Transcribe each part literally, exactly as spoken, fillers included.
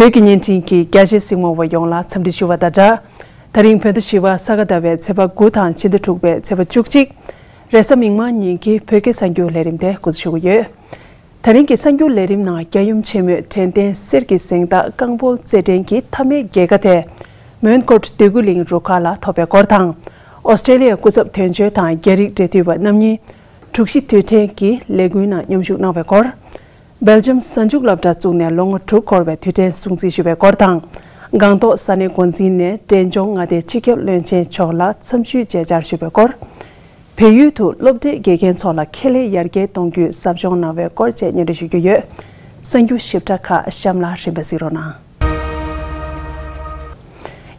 བོད་ཀྱི་བརྙན་འཕྲིན་གྱི་རྒྱ་ཆེའི་གཟིགས་མོ་བ་ཡོངས་ལ་འཚམས་འདྲི་ཞུ་བ་དང་སྦྲགས། ད་རིང་བོད་ཟླ་བཞི་པ་ས་ག་ཟླ་བའི་ཚེས་པ་དགུ་དང་ཕྱི་ཟླ་དྲུག་པའི་ཚེས་པ་བཅུ་གཅིག་རེས་གཟའ་མིག་དམར་ཉིན་གྱི་བོད་ཀྱི་གསར་འགྱུར་ལས་རིམ་དེ་འགོ་འཛུགས་ཞུ་གི་ཡོད། ད་རིང་གི་གསར་འགྱུར་ལས་རིམ་ནང་། རྒྱལ་ཡུམ་ཆེན་མོའི་དྲན་རྟེན་གསེར་གྱི་གཟེངས་རྟགས་རྐང་སྤོལ་རྩེད་འགྲན་གྱི་མཐའ་མའི་རྒྱལ་ཁ་དེ་མོན་གྷོ་འདོད་རྒུ་གླིང་རུ་ཁག་ལ་ཐོབ་པའི་སྐོར་དང་། ཨོ་སི་ཀྲེ་ལི་ཡའི་སྐུ་ཚབ་དོན་གཅོད་དང་རྒྱ་རིགས་འབྲེལ་མཐུད་པ་རྣམ་གཉིས་དྲུག་བཞི་དུས་དྲན་གྱི་ལས་འགུལ་ནང་མཉམ་ཞུགས་གནང་བའི་སྐོར། སྦེལ་ཇམ་གཟའ་མཇུག་སློབ་གྲྭ་བཙུགས་ནས་ལོ་ངོ་དྲུག་འཁོར་བའི་དུས་དྲན་སྲུང་བརྩི་ཞུ་བའི་སྐོར་དང་། སྒང་ཏོག་ས་གནས་འགོ་འཛིན་ནས་འབྲས་ལྗོངས་མངའ་སྡེའི་སྤྱི་ཁྱབ་བློན་ཆེན་མཆོག་ལ་འཚམས་ཞུའི་མཇལ་བཅར་ཞུ་བའི་སྐོར། བལ་ཡུལ་དུ་སློབ་གྲྭའི་དགེ་རྒན་ཚོ་ལ་ཁེ་ལས་ཡར་རྒྱས་གཏོང་རྒྱུའི་ཟབ་སྦྱོང་གནང་བའི་སྐོར་བཅས་སྙན་སྒྲོན་ཞུ་རྒྱུ་ཡོད། གསར་འགྱུར་ཞིབ་ཕྲ་ཁག་གཤམ་ལ་རིམ་པ་གཟིགས་རོགས་གནང་།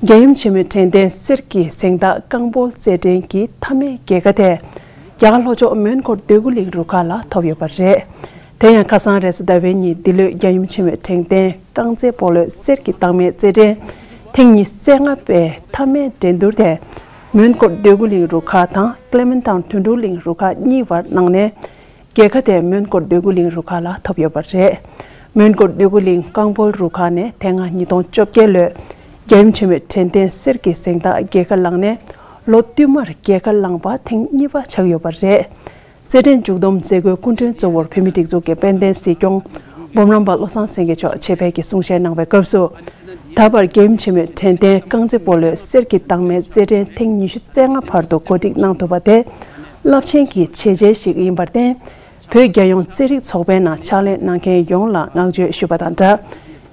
རྒྱལ་ཡུམ་ཆེན་མོའི་དྲན་རྟེན་གསེར་གྱི་གཟེངས་རྟགས་རྐང་སྤོལ་རྩེད་འགྲན་གྱི་མཐའ་མའི་རྒྱལ་ཁ་དེ། རྒྱ་གར་ལྷོ་ཕྱོགས་མོན་གྷོ་འདོད་རྒུ་གླིང་རུ་ཁག་ལ་ཐོབ་ཡོད་པ་རེད། དེ་ཡང་ཁ་སང་རེས་གཟའ་ཟླ་བའི་ཉིན་འདི་ལོའི་རྒྱལ་ཡུམ་ཆེན་མོའི་དྲན་རྟེན་རྐང་རྩེད་སྤོ་ལོའི་གསེར་གྱི་རྟགས་མའི་རྩེད་འགྲན་ཐེངས་ཉི་ཤུ་རྩ་ལྔ་པའི་མཐའ་མའི་འགྲན་བསྡུར་དེ། མོན་གྷོ་འདོད་རྒུ་གླིང་རུ་ཁག་དང་ཀླེ་མན་ཊའུན་དོན་གྲུབ་གླིང་རུ་ཁག་གཉིས་བར་གནང་ནས། རྒྱལ་ཁ་དེ་མོན་གྷོ་འདོད་རྒུ་གླིང་རུ་ཁག་ལ་ཐོབ་ཡོད་པ་རེད། མོན་གྷོ་འདོད་རྒུ་གླིང་རྐང་སྤོལ་རུ་ཁག་ནས་དེ་སྔ་ཉིས་སྟོང་བཅོ་བརྒྱད་ལོའི་རྒྱལ་ཡུམ་ཆེན་མོའི་དྲན་རྟེན་གསེར་གྱི་གཟེངས་རྟགས་རྒྱལ་ཁ་བླངས་ནས་ལོ་བསྟུད་མར་རྒྱལ་ཁ་བླངས་པ་ཐེངས་གཉིས་པ་ཆགས་ཡོད་པ་རེད། རྩེད་འགྲན་མཇུག་བསྡོམས་མཛད་སྒོའི་སྐུ་མགྲོན་གཙོ་བོར་བོད་མིའི་སྒྲིག་འཛུགས་ཀྱི་དཔལ་ལྡན་སྲིད་སྐྱོང་འབུམ་རམས་པ་བློ་བཟང་སེང་གེ་མཆོག་ཆེད་ཕེབས་ཀྱིས་གསུང་བཤད་གནང་བའི་སྐབས་སུ། ད་བར་རྒྱལ་ཡུམ་ཆེན་མོའི་དྲན་རྟེན་རྐང་རྩེད་སྤོ་ལོའི་གསེར་གྱི་རྟགས་མའི་རྩེད་འགྲན་ཐེངས་ཉི་ཤུ་རྩ་ལྔ་བར་དུ་གོ་སྒྲིག་གནང་ཐུབ་པ་དེ་རླབས་ཆེན་གྱི་བྱས་རྗེས་ཤིག་ཡིན་པར་བརྟེན། བོད་རྒྱལ་ཡོངས་རྩེད་རིགས་ཚོགས་པའི་ནང་ཕྱག་ལས་གནང་མཁན་ཡོངས་ལ་བསྔགས་བརྗོད་ཞུས་པ་དང་སྦྲགས།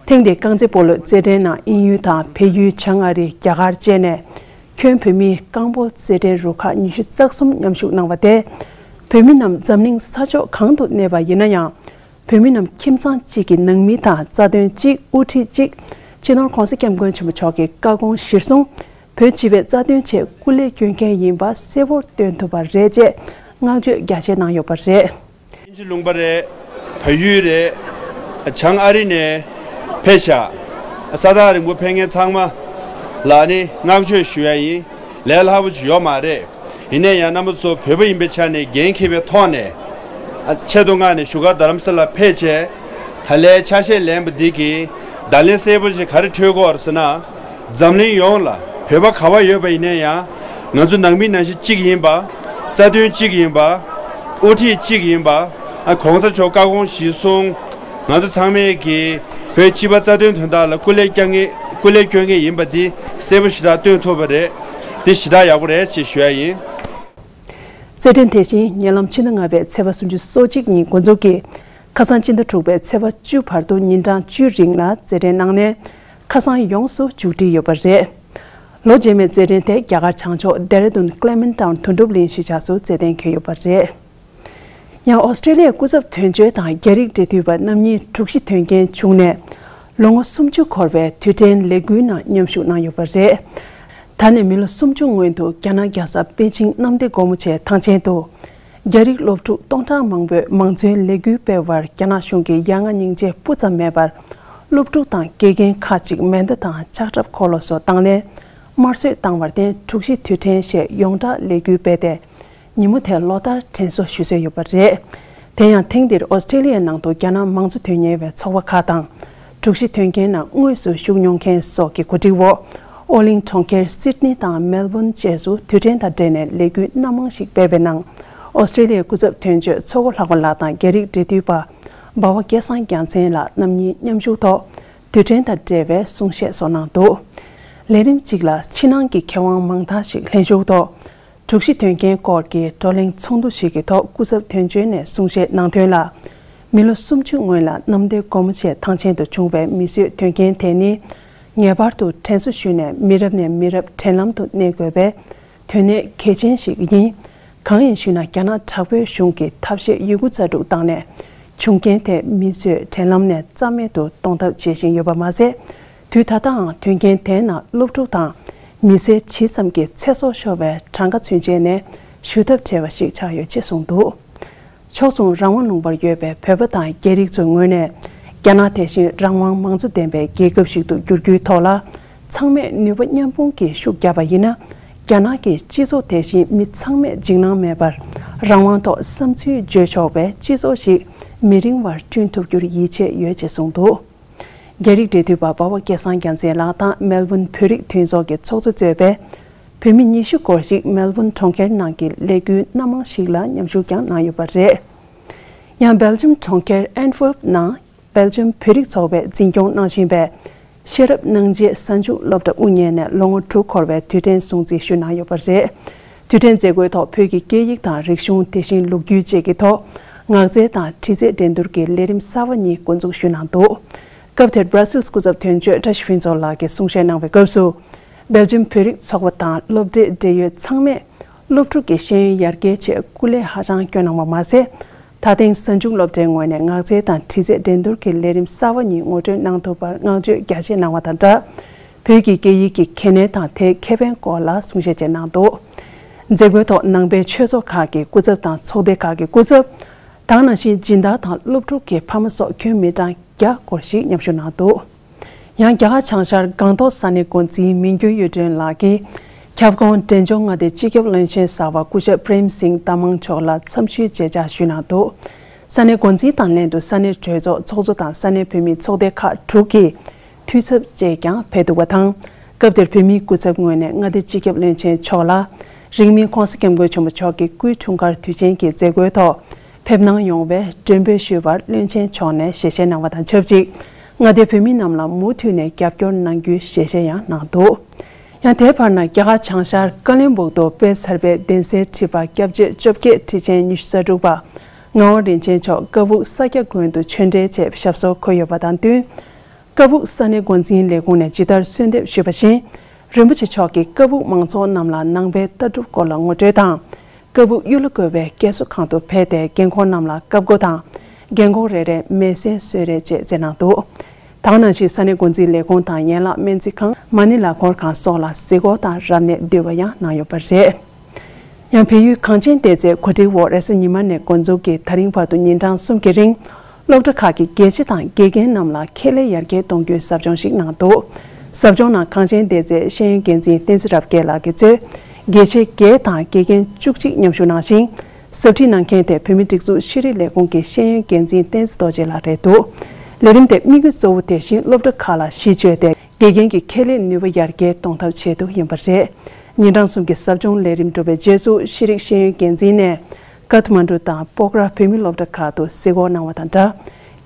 ཐེངས་འདིའི་རྐང་རྩེད་སྤོ་ལོའི་རྩེད་འགྲན་ནང་དབྱིན་ཡུལ་དང་བལ་ཡུལ། བྱང་ཨ་རི། རྒྱ་གར་བཅས་ནས་ཁྱོན་བོད་མིའི་རྐང་སྤོལ་རྩེད་འགྲན་རུ་ཁག་ཉི་ཤུ་རྩ་གསུམ་མཉམ་ཞུགས་གནང་བ་དེས། བོད་མི་རྣམས་འཛམ་གླིང་ས་ཕྱོགས་གང་དུ་གནས་པ་ཡིན་ན་ཡང་། བོད་མི་རྣམས་ཁྱིམ་ཚང་གཅིག་གི་ནང་མི་དང་རྩ་དོན་གཅིག་དབུ་ཁྲིད་གཅིག་སྤྱི་ནོར་༸གོང་ས་༸སྐྱབས་མགོན་ཆེན་པོ་མཆོག་གི་བཀའ་དགོངས་གཞིར་བཟུང་། བོད་སྤྱི་པའི་རྩ་དོན་ཆེད་སྐུ་ལས་སྐྱོན་མཁན་ཡིན་པ་གསལ་བོར་སྟོན་ཐུབ་པ་རེད་ཅེས་བསྔགས་བརྗོད་རྒྱ་ཆེ་གནང་ཡོད་པ་རེད། དབྱིན་ཇི་ལུང་པ་རེད། བལ་ཡུལ་རེད། བྱང་ཨ་རི་ནས་ཕེབས་ཤག་ས་ཐག་རིང་པོ་ཕེབས་མཁན་ཚང་མ་ལ་ནི་བསྔགས་བརྗོད་ཞུ་ཡ་ཡིན། ལས་སླ་པོ་ཅིག་ཡོད་མ་རེད། ཡིན་ནའི་ཡང་རྣམ་པ་ཚོ་བོད་པ་ཡིན་པའི་ཆ་ནས་འགན་འཁྱེར་བའི་ཐོག་ནས། ཨ། ཆེད་དུ་མངགས་ནས་བཞུགས་སྒར་རྡ་རམ་ས་ལ་ཕེབས་བྱས། ད་ལན་ཆ་ཤས་ལེན་པ་འདི་གིས་བརྡ་ལན་གསལ་པོ་ཞིག་ག་རེ་འཕྲོད་ཀྱི་ཡོད་རེད་ཟེར་ན། འཛམ་གླིང་ཡོངས་ལ་བོད་པ་ག་པར་ཡོད་པ་ཡིན་ནའི་ཡང་། ང་ཚོ་ནང་མི་ནང་བཞིན་གཅིག་ཡིན་པ། རྩ་དོན་གཅིག་ཡིན་པ། དབུ་ཁྲིད་གཅིག་ཡིན་པ། ཨ། གོང་ས་མཆོག་བཀའ་དགོངས་གཞིར་བཟུང་། ང་ཚོ་ཚང་མས་ཀྱིས་བོད་སྤྱི་པ་རྩ་དོན་དོན་དག་ལ་སྐུ་ལས་བསྐྱོན་མཁན། སྐུ་ལས་སྐྱོན་མཁན་ཡིན་པ་འདི་གསལ་པོ་ཞེ་དྲག་སྟོན་ཐུབ་པ་རེད། འདི་ཞེ་དྲག་ཡག་པོ་རེད་ཅེས་ཞུ་ཡ་ཡིན། རྩེད་འགྲན་དེ་བཞིན་ཉེ་ལམ་ཕྱི་ཟླ་ལྔ་པའི་ཚེས་པ་སུམ་ཅུ་སོ་གཅིག་ཉིན་འགོ་འཛུགས་ཀྱིས། ཁ་སང་ཕྱི་ཟླ་དྲུག་པའི་ཚེས་པ་བཅུ་བར་དུ་ཉིན་གྲངས་བཅུའི་རིང་ལ་རྩེད་འགྲན་གནང་ནས། ཁ་སང་ཡོངས་སུ་མཇུག་སྒྲིལ་ཡོད་པ་རེད། ལོ་རྗེས་མའི་རྩེད་འགྲན་དེ་རྒྱ་གར་བྱང་ཕྱོགས་ལྡེ་ར་ལྡུན་ཀླེ་མན་ཊའུན་དོན་གྲུབ་གླིང་གཞིས་ཆགས་སུ་རྩེད་གཏན་འཁེལ་ཡོད་པ་རེད། ཡང་ཨོ་སི་ཀྲེ་ལི་ཡའི་སྐུ་ཚབ་དོན་གཅོད་དང་རྒྱ་རིགས་འབྲེལ་མཐུད་པ་རྣམ་གཉིས་དྲུག་བཞི་དོན་རྐྱེན་བྱུང་ནས། ལོ་ངོ་སུམ་ཅུ་འཁོར་བའི་དུས་དྲན་ལས་འགུལ་ནང་མཉམ་ཞུགས་གནང་ཡོད་པ་རེད། ད་ནས་མི་ལོ་སུམ་ཅུ་སྔོན་དུ་རྒྱ་ནག་རྒྱལ་ས་པེ་ཅིང་གནམ་བདེ་སྒོ་མོ་ཆེའི་ཐང་ཆེན་དུ། རྒྱ་རིགས་སློབ་ཕྲུག་སྟོང་ཕྲག་མང་པོས་མང་གཙོའི་ལས་འགུལ་སྤེལ་བར་རྒྱ་ནག་གཞུང་གིས་ཡ་ང་སྙིང་རྗེ་སྤུ་ཙམ་མེད་པར། སློབ་ཕྲུག་དང་དགེ་རྒན་ཁག་ཅིག་མེ་མདའ་དང་ལྕགས་ཁྲབ་འཁོར་ལོ་སོགས་བཏང་ནས། དམར་གསོད་བཏང་བར་བརྟེན། དྲུག་བཞི་དུས་དྲན་ཞེས་ཡོངས་གྲགས་ལས་འགུལ་སྤེལ་ཏེ། ཉིན་མོ་དེར་ལོ་ལྟར་དྲན་གསོ་ཞུ་སྲོལ་ཡོད་པ་རེད། དེ་ཡང་ཐེངས་འདིར་ཨོ་སི་ཀྲེ་ལི་ཡའི་ནང་དུ་རྒྱ་ནག་མང་གཙོ་དོན་གཉེར་བའི་ཚོགས་པ་ཁག་དང་། དྲུག་བཞི་དོན་རྐྱེན་ནང་དངོས་སུ་ཞུགས་མྱོང་མཁན་སོགས་ཀྱི་གོ་སྒྲིག་འོག་ཨོ་གླིང་གྲོང་ཁྱེར་སིད་ནི་དང་མེལ་བོན་བཅས་སུ་དུས་དྲན་དང་འབྲེལ་ནས་ལས་འགུལ་སྣ་མང་ཞིག་སྤེལ་བའི་ནང་། ཨོ་སི་ཀྲེ་ལི་ཡའི་སྐུ་ཚབ་དོན་གཅོད་མཚོ་སྒོ་ལྷག་པ་ལགས་དང་རྒྱ་རིགས་འབྲེལ་མཐུད་པ་འབའ་བ་སྐལ་བཟང་རྒྱལ་མཚན་ལགས་རྣམ་གཉིས་མཉམ་ཞུགས་ཐོག་དུས་དྲན་དང་འབྲེལ་བའི་གསུང་བཤད་སོགས་གནང་འདུག་ལས་རིམ་གཅིག་ལ་ཕྱི་ནང་གི་མཁས་དབང་མང་དག་ཞིག་ལྷན་ཞུགས་ཐོག་དྲུག་བཞི་དོན་རྐྱེན་སྐོར་གྱི་བགྲོ་གླེང་ཚོགས་འདུ་ཞིག་གི་ཐོག་སྐུ་ཚབ་དོན་གཅོད་ནས་གསུང་བཤད་གནང་དོན་ལ། མི་ལོ་སུམ་ཅུ་སྔོན་ལ་གནམ་བདེ་སྒོ་མོ་ཆེ་ཐང་ཆེན་དུ་བྱུང་བའི་མི་གསོད་དོན་རྐྱེན་དེ་ནི། ངེས་པར་དུ་དྲན་གསོ་ཞུས་ནས་མི་རབས་ནས་མི་རབས་དྲན་ལམ་དུ་གནས་དགོས་པས། དོན་གནད་གལ་ཆེན་ཞིག་ཡིན། གང་ཡིན་ཞུས་ན། རྒྱ་ནག་དྲག་པོའི་གཞུང་གིས་ཐབས་ཤེས་ཡོད་རྒུ་རྩལ་སྤྲུགས་བཏང་ནས། བྱུང་རྐྱེན་དེ་མི་གསོད་དྲན་ལམ་ནས་རྩ་མེད་དུ་གཏོང་ཐབས་བྱེད་བཞིན་ཡོད་པ་མ་ཟད། དུས་ད་ལྟའང་དོན་རྐྱེན་དེའི་ནང་སློབ་ཕྲུག་དང་མི་སེར་ཇི་ཙམ་གྱི་ཚེ་སྲོག་ཤོར་བའི་གྲངས་ཀ་ཚུན་ཆད་ནས་ཞུ་ཐབས་བྲལ་བ་ཞིག་ཆགས་ཡོད་ཅེས་གསུངས་འདུག་ཕྱོགས་མཚུངས་རང་དབང་ལུང་པར་ཡོད་པའི་བོད་པ་དང་རྒྱ་རིགས་ཚོའི་ངོས་ནས། རྒྱ་ནག་དེ་བཞིན་རང་དབང་མང་གཙོ་ལྡན་པའི་རྒྱལ་ཁབ་ཞིག་ཏུ་འགྱུར་རྒྱུའི་ཐོག་ལ། ཚང་མས་ནུས་པ་མཉམ་སྤུངས་ཀྱིས་ཤུགས་བརྒྱབ་པ་ཡིན་ན། རྒྱ་ནག་གི་སྤྱི་ཚོགས་དེ་བཞིན་མི་ཚང་མས་འཇིགས་སྣང་མེད་པར། རང་དབང་ཐོག་བསམ་ཚུལ་བརྗོད་ཆོག་པའི་སྤྱི་ཚོགས་ཤིག་མི་རིང་བར་བསྐྲུན་ཐུབ་རྒྱུར་ཡིད་ཆེས་ཡོད་ཅེས་གསུངས་འདུག་རྒྱ་རིགས་འབྲེལ་མཐུད་པ་འབའ་བ་སྐལ་བཟང་རྒྱལ་མཚན་ལགས་དང་མེལ་བོན་བོད་རིགས་མཐུན་ཚོགས་ཀྱི་ཚོགས་གཙོ་གཙོས་པའི་བོད་མི་ཉི་ཤུ་སྐོར་ཞིག་མེལ་བོན་གྲོང་ཁྱེར་ནང་གི་ལས་འགུལ་སྣ་མང་ཞིག་ལ་མཉམ་ཞུགས་ཀྱང་གནང་ཡོད་པ་རེད། ཡང་སྦེལ་ཇམ་གྲོང་ཁྱེར་ཨན་ཊ་ཝེར་ཕ་ནང་སྦེལ་ཇམ་བོད་རིགས་ཚོགས་པས་འཛིན་སྐྱོང་གནང་བཞིན་པའི་ཤེས་རབ་སྣང་བྱེད་གསར་འཇུག་སློབ་གྲྭ་དབུ་བརྙེས་ནས་ལོ་ངོ་དྲུག་འཁོར་བའི་དུས་དྲན་སྲུང་བརྩི་ཞུས་གནང་ཡོད་པ་རེད། དུས་དྲན་མཛད་སྒོའི་ཐོག་བོད་ཀྱི་སྐད་ཡིག་དང་རིག་གཞུང་། དེ་བཞིན་ལོ་རྒྱུས་བཅས་ཀྱི་ཐོག་ངག་རྩལ་དང་འབྲི་རྩལ་འགྲན་བསྡུར་གྱི་ལས་རིམ་གསར་བ་གཉིས་འགོ་འཛུགས་ཞུས་གནང་འདུག་སྐབས་དེར་Brussels་སྐུ་ཚབ་དོན་གཅོད་བཀྲ་ཤིས་ཕུན་ཚོགས་ལགས་ཀྱིས་གསུང་བཤད་གནང་བའི་སྐབས་སུ། སྦེལ་ཇམ་བོད་རིགས་ཚོགས་པ་དང་སློབ་གྲྭའི་འབྲེལ་ཡོད་ཚང་མས་སློབ་ཕྲུག་གི་ཤེས་ཡོན་ཡར་རྒྱས་ཆེད་སྐུ་ལས་ཧ་ཅང་བསྐྱོན་གནང་བ་མ་ཟད། ད་ཐེངས་གསར་འཇུག་སློབ་གྲྭའི་ངོས་ནས་ངག་རྩལ་དང་འབྲི་རྩལ་འགྲན་བསྡུར་གྱི་ལས་རིམ་གསར་བ་གཉིས་ངོ་སྤྲོད་གནང་ཐུབ་པར་བསྔགས་བརྗོད་རྒྱ་ཆེ་གནང་བ་དང་སྦྲགས། བོད་ཀྱི་སྐད་ཡིག་གི་གལ་གནད་དང་དེའི་ཁེ་ཕན་སྐོར་ལ་གསུང་བཤད་བཅས་གནང་འདུག་མཛད་སྒོའི་ཐོག་ནང་པའི་ཆོས་ཚོགས་ཁག་གི་སྐུ་ཚབ་དང་ཚོགས་སྡེ་ཁག་གི་སྐུ་ཚབ། དེ་ནང་བཞིན་སྦྱིན་བདག་དང་སློབ་ཕྲུག་གི་ཕ་མ་སོགས་ཁྱོན་མི་གྲངས་བརྒྱ་སྐོར་ཞིག་མཉམ་ཞུགས་གནང་འདུག་ཡང་རྒྱ་གར་བྱང་ཤར་སྒང་ཏོག་ས་གནས་འགོ་འཛིན་མིང་འགྱུར་གཡུ་སྒྲོན་ལགས་ཀྱིས་ཁྱབ་ཁོངས་འབྲས་ལྗོངས་མངའ་སྡེའི་སྤྱི་ཁྱབ་བློན་ཆེན་གསར་པ་སྐུ་ཞབས་པྲེམ་སིང་དྷ་མང་མཆོག་ལ་འཚམས་ཞུའི་མཇལ་བཅར་ཞུས་གནང་འདུག་ས་གནས་འགོ་འཛིན་དང་ལྷན་དུ་ས་གནས་གྲོས་ཚོགས་ཚོགས་གཙོ་དང་ས་གནས་བོད་མིའི་ཚོགས་སྡེ་ཁག་དྲུག་གི་འཐུས་ཚབ་བཅས་ཀྱང་ཕེབས་འདུག་པ་དང་། སྐབས་དེར་བོད་མིའི་སྐུ་ཚབ་ངོས་ནས་མངའ་སྡེའི་སྤྱི་ཁྱབ་བློན་ཆེན་མཆོག་ལ་རིང་མིན་༸གོང་ས་༸སྐྱབས་མགོན་ཆེན་པོ་མཆོག་གི་སྐུའི་འཁྲུངས་སྐར་དུས་ཆེན་གྱི་མཛད་སྒོའི་ཐོག་ཕེབས་གནང་ཡོང་བའི་མགྲོན་འབོད་ཞུས་པར་བློན་ཆེན་མཆོག་ནས་ཞལ་བཞེས་གནང་བ་དང་ཆབས་ཅིག་མངའ་སྡེའི་བོད་མི་རྣམས་ལ་མུ་མཐུད་ནས་རྒྱབ་སྐྱོར་གནང་རྒྱུའི་ཞལ་བཞེས་ཡང་གནང་འདུག་ཡང་དེའི་བར་ན་རྒྱ་གར་བྱང་ཤར་ཀ་ལོན་སྦུག་ཏུ་དཔལ་གསར་པའི་གདན་སའི་ཁྲི་པ་སྐྱབས་རྗེ་བཅོ་བརྒྱད་ཁྲི་ཆེན་ཉི་ཤུ་རྩ་དྲུག་པ་ངག་དབང་རིན་ཆེན་མཆོག་ཀ་སྦུག་ས་སྐྱ་དགོན་དུ་ཆོས་འབྲེལ་ཆེད་ཞབས་སོར་འཁོད་ཡོད་པ་དང་བསྟུན། ཀ་སྦུག་ས་གནས་འགོ་འཛིན་ལས་ཁུངས་ནས་ཇི་ལྟར་གསོལ་འདེབས་ཞུས་པ་བཞིན། རིན་པོ་ཆེ་མཆོག་གིས་ཀ་སྦུག་མང་ཚོགས་རྣམས་ལ་ནང་པའི་ལྟ་གྲུབ་སྐོར་ལ་ངོ་སྤྲོད་དང་། ཀ་སྦུག་གཡུ་ལ་བཀོད་པའི་བསྐྱེད་གསོ་ཁང་དུ་ཕེབས་ཏེ་རྒན་འཁོགས་རྣམས་ལ་བཀའ་བསྒོ་དང་། རྒན་འཁོགས་རེ་རེར་མེ་སྲེག་གསོལ་རས་བཅས་མཛད་གནང་འདུག་དེ་ནང་བཞིན་ས་གནས་འགོ་འཛིན་ལས་ཁུངས་དང་ཡན་ལག་སྨན་རྩིས་ཁང་། མ་ཎི་ལག་འཁོར་ཁང་སོགས་ལ་གཟིགས་སྐོར་དང་རབ་གནས་འདུས་པ་ཡང་གནང་ཡོད་པ་རེད། ཡང་བལ་ཡུལ་གངས་ཅན་བདེ་རྩའི་གོ་སྒྲིག་འོག་རེས་གཟའ་ཉི་མ་ནས་འགོ་འཛུགས་ཀྱིས་ད་རིང་བར་དུ་ཉིན་གྲངས་གསུམ་གྱི་རིང་། སློབ་གྲྭ་ཁག་གི་དགེ་ཆེ་དང་དགེ་རྒན་རྣམས་ལ་ཁེ་ལས་ཡར་རྒྱས་གཏོང་རྒྱུའི་ཟབ་སྦྱོང་ཞིག་གནང་འདུག་ཟབ་སྦྱོང་ནང་གངས་ཅན་བདེ་རྩའི་ཤེས་ཡོན་འགན་འཛིན་བསྟན་འཛིན་རབ་རྒྱས་ལགས་ཀྱིས་གཙོས། དགེ་ཆེ་བརྒྱད་དང་དགེ་རྒན་བཅུ་གཅིག་མཉམ་ཞུགས་གནང་ཞིང་། ཟབ་ཁྲིད་གནང་མཁན་དེ་བོད་མིའི་སྒྲིག་འཛུགས་ཤེས་རིག་ལས་ཁུངས་ཀྱི་ཤེས་ཡོན་འགན་འཛིན་བསྟན་འཛིན་རྡོ་རྗེ་ལགས་རེད་འདུག་ལས་རིམ་དེ་དམིགས་ཡུལ་གཙོ་བོ་དེ་བཞིན་སློབ་གྲྭ་ཁག་ལ་གཞི་བཅོལ་ཏེ། དགེ་རྒན་གྱི་ཁེ་ལས་ནུས་པ་ཡར་རྒྱས་གཏོང་ཐབས་ཆེད་དུ་ཡིན་པ་རེད། ཉིན་གྲངས་གསུམ་གྱི་ཟབ་སྦྱོང་ལས་རིམ་གྲུབ་པའི་རྗེས་སུ་ཤེས་རིག་ཤེས་ཡོན་འགན་འཛིན་ནས་ཀ་ཐ་མན་གྲུ་དང་སྤོག་ར་བོད་མི་སློབ་གྲྭ་ཁག་ཏུ་གཟིགས་སྐོར་གནང་བ་དང་སྦྲགས།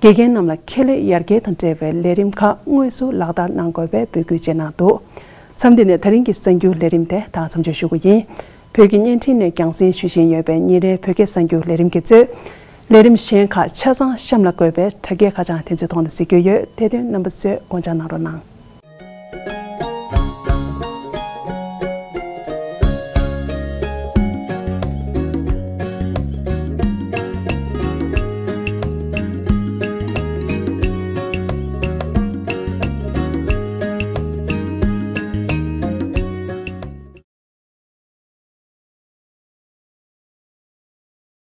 དགེ་རྒན་རྣམས་ལ་ཁེ་ལས་ཡར་རྒྱས་དང་འབྲེལ་བའི་ལས་རིམ་ཁག་དངོས་སུ་ལག་བསྟར་གནང་དགོས་པའི་འབོད་སྐུལ་བྱས་གནང་འདུག་མཚམས་འདི་ནས་ད་རིང་གི་གསར་འགྱུར་ལས་རིམ་དེ་དག་མཚམས་འཇོག་ཞུ་རྒྱུ་ཡིན། བོད་ཀྱི་བརྙན་འཕྲིན་ནས་རྒྱང་སྲིང་ཞུ་བཞིན་ཡོད་པའི་ཉིན་རེའི་བོད་སྐད་གསར་འགྱུར་ལས་རིམ་གྱིས་གཙོས། ལས་རིམ་གཞན་ཁག་ཆ་ཚང་གཤམ་ལ་འགོད་པའི་དྲ་རྒྱའི་ཁ་བྱང་དེ་ཚོའི་ཐོག་ནས་གཟིགས་རྒྱུ་ཡོད། དེ་དོན་རྣམ་པ་ཚོས་དགོངས་འཇགས་གནང་རོགས་གནང་།